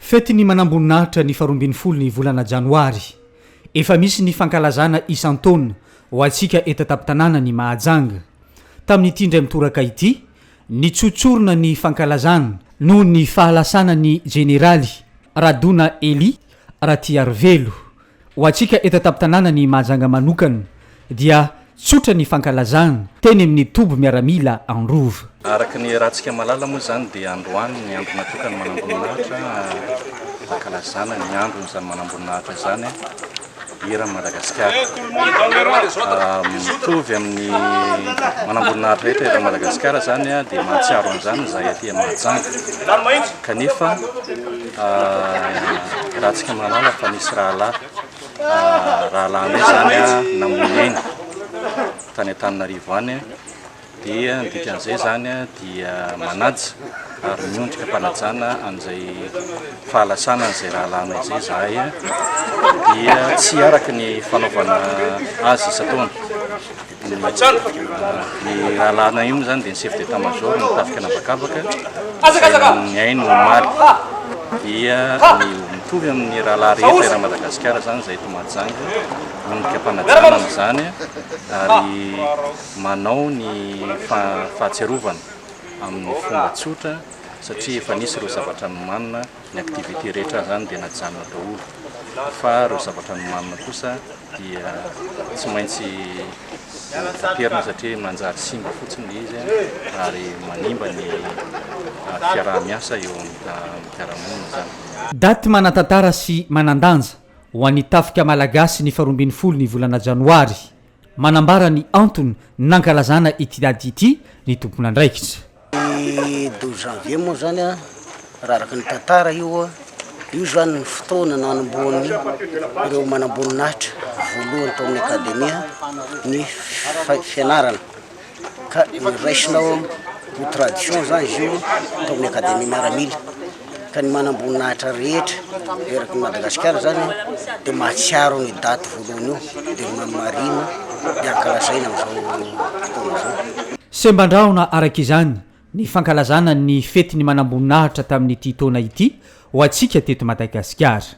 Fetin'ny manamboninahitra ny faharoambinifolo ny volana janoary. Efa misy ny fankalazana isan-taona ho antsika eto an-tampon-tanànan'i Mahajanga. Tamin'ity indray mitoraka ity, nitsotsorona ny fankalazana noho ny fahalasanan'ny jeneraly Radona Elie Ratiarivelo. Ho antsika eto an-tampon-tanànan'i Mahajanga manokana dia tsotra ny fankalazana teny amin'ny toby miaramila Androva. Araka ny iarahantsika mahalala moa izany dia androany ny andro natokan'ny manamboninahitra hankalazana ny andron'izany manamboninahitra izany eran'i Madagasikara. Mitovy amin'ny manamboninahitra rehetra eran'i Madagasikara izany dia mahatsiaro an'izany izahay aty Mahajanga kanefa Raha tsy mahalala fa nisy rahalahy, rahalahinay izany namoy aina tany Antananarivo any dia ny dikan'izay izany dia manaja ary miondrika am-panajana an'izay fahalasana an'izay rahalahinay izay izahay dia tsy araka ny fanaovana azy isan-taona. Ny rahalahinay io moa izany dia ny chef d'état major ny tafika an'habakabaka izay nihaino omaly dia ny mitovy amin'ny rahalahy rehetra eran'i Madagasikara izany izay eto Mahajanga miondrika am-panajana amin'izany ary manao ny fahatsiarovana amin'ny fomba tsotra satria efa nisy ireo zavatra nomanina Ny activité rehetra zany dia najanona daholo fa ireo zavatra nomanina kosa dia tsy maintsy taperina satria manjary simba fotsiny ilay izy ary manimba ny fiaraha-miasa eo amin'ny fiarahamonina izany. Daty manan-tantara sy manan-danja ho an'ny tafika malagasy ny faharoambinifolo ny volana janoary. Manambara ny antony nankalazana ity daty ity ny tompon'andraikitra. Ny douze janvier moa zany an, raha araka ny tantara io an, io zany ny fotoana nanombohan'ny ireo manamboninahitra voalohany tao amin'ny akademia ny fianarana ka noraisina ho tradition zany izy io tao amin'ny akademia miaramila ka ny manamboninahitra rehetra eraky ny Madagasikara zany dia mahatsiaro ny daty voalohany io dia mamarina dia ankalazaina amin'izao fotoana izao. Semban-drahona araka izany ny fankalazana ny fetin'ny manamboninahitra tamin'ity taona ity ho antsika teto Madagasikara.